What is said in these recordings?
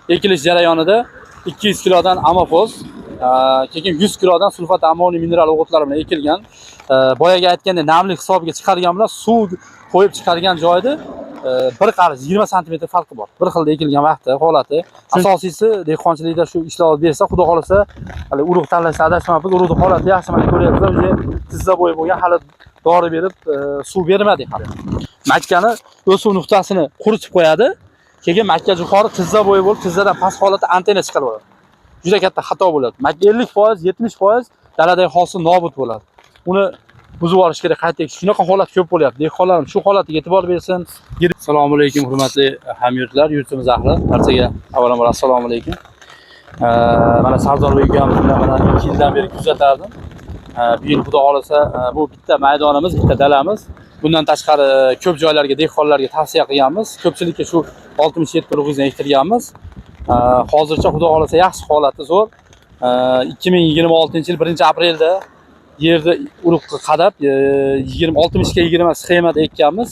Ekilish jarayonida 200 kilodan amofos, keyin 100 kilodan sulfat ammoniy mineral o'g'itlari bilan ekilgan. Boyagi aytgandek, namlik hisobiga chiqargan bilan suv qo'yib chiqargan joyda bir qarich 20 santimetr farqi bor. Bir xilda ekilgan vaqti, holati. Asosiysi, dehqonchilikda shu ishlov bersa, xudo xohlasa, hali urug' tanlashda adashmayapmiz. Urug'ni holati yaxshi, mana ko'ryapsizlar, уже tizza bo'yi bo'lgan, hali dori berib, suv bermadik hali. Makkani o'suv nuqtasini quritib qo'yadi. Keyin makka jo'xori tizza bo'yi bo'lib, tizzadan past holatda antenna chiqarib oladi. Juda katta xato bo'ladi. Makka 50%, 70% daladagi hosil nobud bo'ladi. Uni buzib olish kerak, qayta ekish. Shunaqa holat ko'p bo'lyapti. Dehqonlar shu holatiga e'tibor bersin. Assalomu alaykum, hurmatli hamyurtlar, yurtimiz ahli. Barchaga avvalambor assalomu alaykum. Mana Sardorbek ukamiz bilan mana 2 yildan beri kuzatardim. Bu yil xudo xohlasa, bu bitta maydonimiz, bitta dalamiz. Bundan tashqari ko'p joylarga, dehqonlarga tavsiya qilganmiz. Ko'pchilikka shu 67 urug'imizdan ektirganmiz. Hozircha xudo xohlasa yaxshi, holati zo'r. 2026-yil 1-aprelda yerda urug'ni qadab, 20 60 ga 20 sxemada ekkanmiz.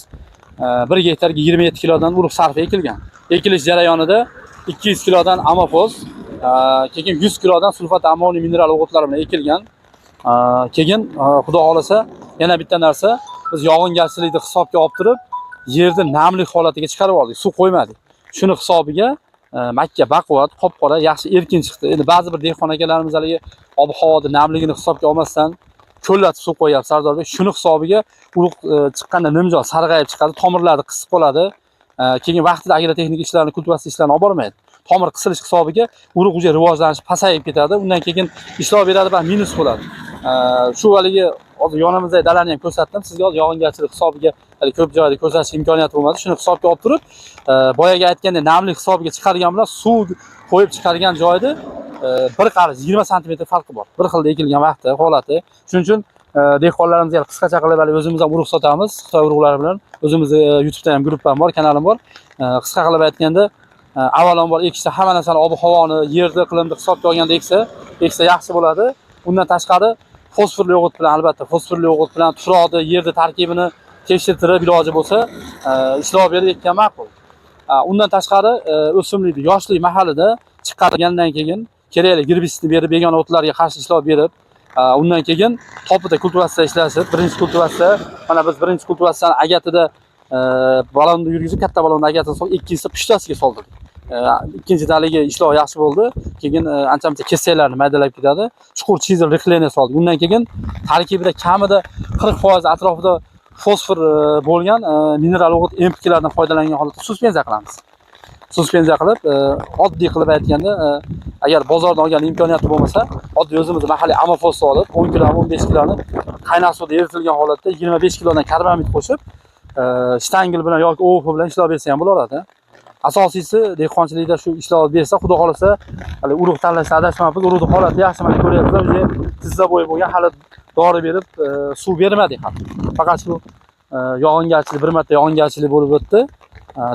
1 gektarga 27 kilodan urug' sarfi ekilgan. Ekilish jarayonida 200 kilodan amofos, keyin 100 kilodan sulfat ammoniy mineral o'g'itlari bilan ekilgan. Keyin xudo xohlasa yana bitta narsa, biz yog'ingarchilikni hisobga olib turib, yerni namlik holatiga chiqarib oldik, suv qo'ymadik. Shuni hisobiga makka baquvvat, qop-qora, yaxshi, erkin chiqdi. Endi ba'zi bir dehqon akalarimiz haligi ob-havoni namligini hisobga olmasdan ko'llatib suv qo'yyapti, Sardorbek. Shuni hisobiga urug' chiqqanda nimjon sarg'ayib chiqadi, tomirlari qisib qoladi. Keyin vaqtida agrotexnik ishlarni, kultivatsiya ishlarini olib bormaydi. Tomir qisilish hisobiga urug' уже rivojlanishi pasayib ketadi. Undan keyin ishlov beradi va minus bo'ladi. Shu haligi hozir yonimizdagi dalani ham ko'rsatdim sizga. Hozir yog'ingarchilik hisobiga hali ko'p joyda ko'rsatish imkoniyati bo'lmadi. Shuni hisobga olib turib, boyagi aytgandek, namlik hisobiga chiqargan bilan suv qo'yib chiqargan joyda bir qarich 20 santimetr farqi bor. Bir xilda ekilgan vaqti, holati. Shuning uchun dehqonlarimizga qisqacha qilib, hali o'zimiz ham urug' sotamiz, Xitoy urug'lari bilan. O'zimizni YouTube'da ham gruppam bor, kanalim bor. Qisqa qilib aytganda, avvalambor ekishda hamma narsani, ob havoni, yerni, iqlimni hisobga olganda eksa yaxshi bo'ladi. Undan tashqari fosforli o'g'it bilan, albatta fosforli o'g'it bilan tuproqni, yerni tarkibini tekshirtirib, iloji bo'lsa, ishlov berib ekkan ma'qul. Undan tashqari o'simlikni yoshlik mahalida chiqargandan keyin kerakli gerbitsidni berib, begona o'tlarga qarshi ishlov berib, undan keyin topida kultivatsiya ishlashib, birinchi kultivatsiya, mana biz birinchi kultivatsiyani agatida balonni yurgizib, katta balonni agatini solib, ikkinchisi pushtasiga soldik. Ikkinchi haligi ishlov yaxshi bo'ldi. Keyin ancha muncha kesaklarni maydalab ketadi. Chuqur чизель рыхление soldik. Undan keyin tarkibida kamida 40% atrofida fosfor bo'lgan mineral o'g'it NPKlardan foydalangan holatda suspenziya qilamiz. Suspenziya qilib, oddiy qilib aytganda, agar bozordan olgan imkoniyati bo'lmasa, oddiy o'zimiz mahalliy amofosni olib, 10 kilo, 15 kiloni qaynoq suvda eritilgan holatda 25 kilodan karbamid qo'shib, shtangel bilan yoki OF bilan ishlov bersa ham bo'laveradi. Asosiysi, dehqonchilikda shu ishlov bersa, xudo xohlasa, hali urug' tanlashda adashmayapmiz. Urug'ni holati yaxshi, mana ko'ryapsizlar, уже tizza bo'yi bo'lgan, hali dori berib, suv bermadik hali. Faqat shu yog'ingarchilik, bir marta yog'ingarchilik bo'lib o'tdi.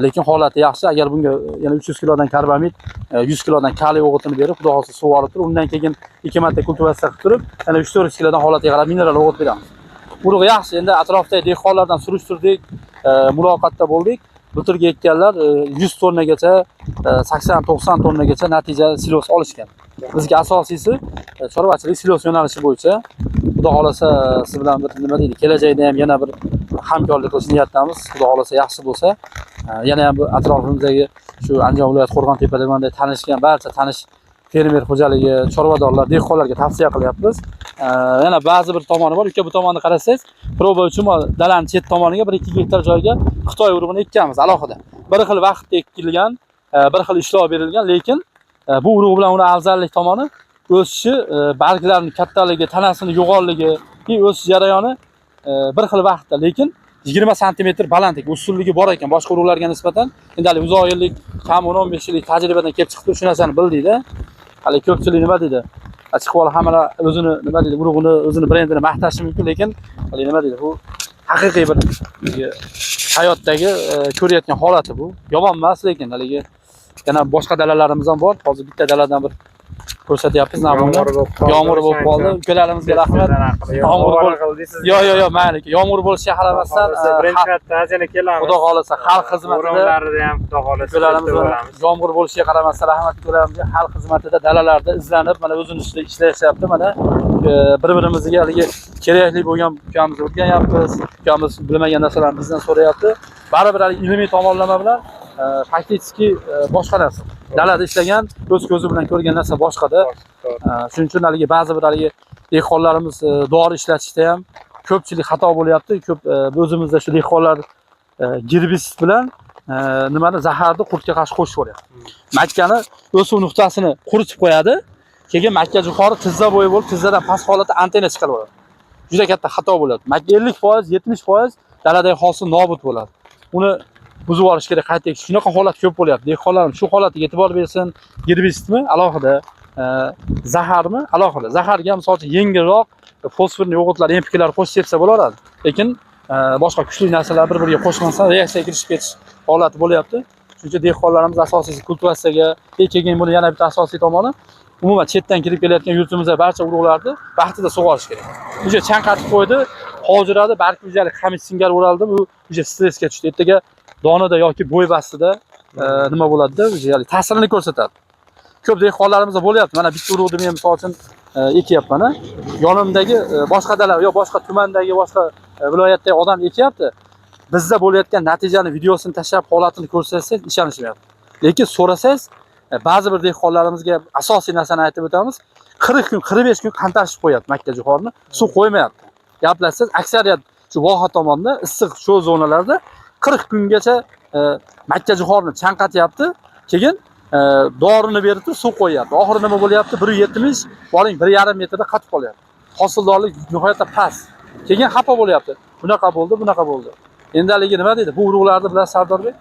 Lekin holati yaxshi. Agar bunga yana 300 kilodan karbamid, 100 kilodan kaliy o'g'itini berib, xudo xohlasa suv olib turib, undan keyin ikki marta kultivatsiya qilib turib, yana 3-400 kilodan holatiga qarab mineral o'g'it beramiz. Urug' yaxshi. Endi atrofdagi dehqonlardan surishtirdik, muloqotda bo'ldik. Bulturgi ekkanlar 100 tonnagacha, 80-90 tonnagacha natija, silos olishgan. Bizga asosiysi chorvachilik silos yo'nalishi bo'yicha xudo xohlasa siz bilan bir, nima deydi, kelajakda ham yana bir hamkorlik qilish niyatdamiz. Xudo xohlasa, yaxshi bo'lsa, yana ham bu atrofimizdagi shu Andijon viloyati Qo'rg'ontepada bunday tanishgan barcha tanish fermer xo'jaligi, chorvadorlar, dehqonlarga tavsiya qilyapmiz. Yana ba'zi bir tomoni bor. Uka, bu tomonni qarasangiz, proba uchun dalani chet tomoniga 1-2 gektar joyga Xitoy urug'ini ekkanmiz alohida. Bir xil vaqtda ekilgan, bir xil ishlov berilgan, lekin bu urug' bilan uni afzallik tomoni o'sishi, barglarning kattaligi, tanasini yo'g'onligi, o'sish jarayoni bir xil vaqtda, lekin 20 santimetr baland ekan, ustunligi bor ekan boshqa urug'larga nisbatan. Endi hali uzoq yillik, kam 10-15 yillik tajribadan kelib chiqib shu narsani bildikda. Hali ko'pchilik, nima deydi, chiqib olib hammalar o'zini, nima deydi, urug'ini, o'zini brendini maqtashi mumkin, lekin hali, nima deydi, bu haqiqiy bir hayotdagi ko'rayotgan holati bu. Yomon emas, lekin haligi yana boshqa dalalarimiz ham bor. Hozir bitta daladan bir Ko'rsatyapmiz namuna. Yomg'ir bo'lib qoldi. Yomg'ir bo'lib qoldi. Ukalarimizga rahmat. Yomg'ir Yo'q, yo'q, yo'q, mayli. Yomg'ir bo'lishiga qaramasdan, birinchi marta yana kelamiz. Xudo xohlasa xalq xizmatida o'rimlarida ham xudo xohlasa ukalarimiz birga mana bo'lamiz. Yomg'ir bo'lishiga qaramasdan rahmat ukalarimizga, xalq xizmatida dalalarda izlanib, mana o'zini ustida ishlashyapti. Mana bir-birimizga haligi kerakli bo'lgan ukamizni o'rganyapmiz. Ukamiz bilmagan narsalarni bizdan so'rayapti. Baribir haligi ilmiy tomonlama bilan faktически boshqa narsa. Dalada ishlagan, o'z ko'zi bilan ko'rgan narsa boshqada. Shuning uchun haligi ba'zi bir haligi dehqonlarimiz dori ishlatishda ham ko'pchilik xato bo'lyapti. Ko'p o'zimizda shu dehqonlar gerbitsid bilan nimani, zaharni qurtga qarshi qo'shib yuboryapti. Makkani o'suv nuqtasini quritib qo'yadi. Keyin makka jo'xori tizza bo'yi bo'lib, tizzadan past holatda antenna chiqarib yuboradi. Juda katta xato bo'ladi. Makka 50%, 70% daladagi hosil nobud bo'ladi. Uni buzib olish kerak, qayta ekish. Shunaqa holat ko'p bo'lyapti. Dehqonlarimiz shu holatiga e'tibor bersin. Gerbitsidmi alohida, zaharmi alohida. Zaharga misol uchun yengilroq fosforni o'g'itlar, NPKlar qo'shib sepsa bo'laveradi. Lekin boshqa kuchli narsalar bir-biriga qo'shmasa reaksiyaga kirishib ketish holati bo'lyapti. Shuning uchun dehqonlarimiz asosiysi kultivatsiyaga, keyin buni yana bitta asosiy tomoni, umuman chetdan kirib kelayotgan yurtimizda barcha urug'larni vaqtida sug'orish kerak. O'sha chanqatib qo'ydi, hojiradi, balki o'zalik qamich singari o'raldi, u o'sha stressga tushdi. Ertaga donida yoki bo'y bastida nima bo'ladida, o'sha ya'ni ta'sirini ko'rsatadi. Ko'p dehqonlarimizda bo'lyapti. Mana bitta urug'ni men misol uchun ekyapman. Yonimdagi boshqa dala yo boshqa tumandagi, boshqa viloyatdagi odam ekyapti. Bizda bo'layotgan natijani videosini tashlab holatini ko'rsatsangiz ishonishmayapti. Lekin so'rasangiz, ba'zi bir dehqonlarimizga asosiy narsani aytib o'tamiz. 40 kun, 45 kun qantarishib qo'yapti makka jo'xorini, suv qo'ymayapti. Gaplashsangiz, aksariyat shu voha tomonda, issiq shu zonalarda 40 kungacha makka jo'xorini chanqatyapti. Keyin dorini berib turib suv qo'yyapti. Oxiri nima bo'lyapti? 1.70, boring 1.5 metrda qatib qolyapti. Hosildorlik nihoyatda past. Keyin xafa bo'lyapti. Bunaqa bo'ldi, bunaqa bo'ldi. Endi haligi nima deydi? Bu urug'larni bilasiz, Sardorbek,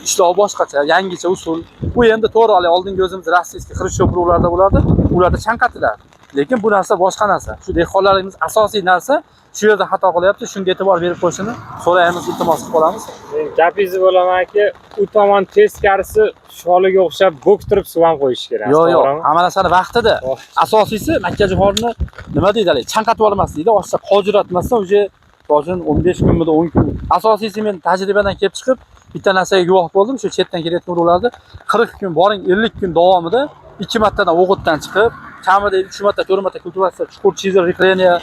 ishlov boshqacha, yangicha usul. Bu endi to'g'ri, hali oldingi o'zimiz российский Xrushchyov urug'larda bo'lardi, ularda chanqatiladi. Lekin bu narsa boshqa narsa. Shu dehqonlarimiz asosiy narsa shu yerda xato qilyapti. Shunga e'tibor berib qo'yishini so'raymiz, iltimos qilib qolamiz. Men gapingizni bo'lamanki, u tomon teskarisi sholiga o'xshab bo'ktirib suv ham qo'yish kerak. Yo'q, yo'q, To'g'rimi? hamma narsani vaqtida. Oh. Asosiysi makka jo'xorini nima deydi, haligi chanqatib olmaslikda, oshcha qojiratmasdan уже misol 15 kunmidi, 10 kun. Asosiysi men tajribadan kelib chiqib bitta narsaga guvoh bo'ldim. Shu chetdan kelayotgan urug'larni 40 kun, boring 50 kun davomida 2 martadan o'g'itdan chiqib, kamida 3 marta, 4 marta kultivatsiya, chuqur chizil рыхление,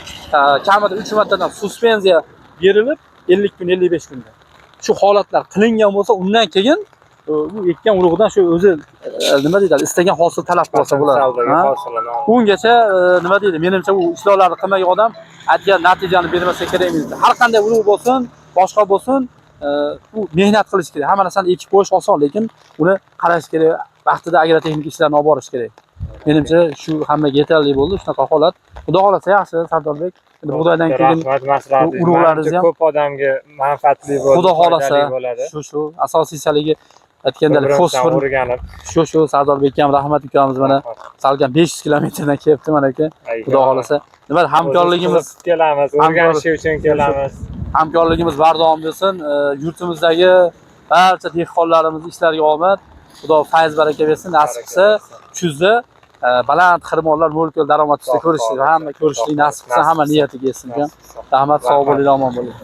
kamida 3 martadan suspenziya berilib 50 kun, 55 kunda. Shu holatlar qilingan bo'lsa, undan keyin u ekkan urug'idan shu o'zi nima deydi, istagan hosil talab qilsa bo'ladi. Potensialdagi Ha? hosilini olib. Ungacha nima deydi, menimcha u ishlovlarni qilmagan odam aytgan natijani bermasa kerak emas. Har qanday urug' bo'lsin, boshqa bo'lsin, u mehnat qilish kerak. Hamma narsani ekib qo'yish oson, lekin uni qarash kerak, vaqtida agrotexnik ishlarni olib borish kerak. Menimcha shu hammaga yetarli bo'ldi shunaqa holat. Xudo xohlasa yaxshi, Sardorbek. Endi bug'doydan keyin Rahmat maslahatingiz. Urug'laringiz Manimcha ham ko'p odamga manfaatli bo'ldi, Xudo xohlasa foydali bo'ladi. Shu asosiysi haligi aytganda Bir-birimizdan fosfor o'rganib. Shu Sardorbekka ham rahmat, ukamiz mana salkam 500 kilometrdan kelibdi mana aka. Xudo xohlasa nima hamkorligimiz Qiziqib kelamiz, o'rganish uchun kelamiz. Hamkorligimiz bardavom bo'lsin. Yurtimizdagi barcha dehqonlarimiz ishlariga omad. Xudo fayz baraka bersin, nasib qilsa kuzda baland xirmonlar, mo'l ko'l daromad ustida Xudo ko'rishlik, xohlasa. Hamma ko'rishlik nasib qilsa, hamma niyatiga yetsin. Nasib qilsa. Rahmat, sog' bo'linglar, omon bo'linglar.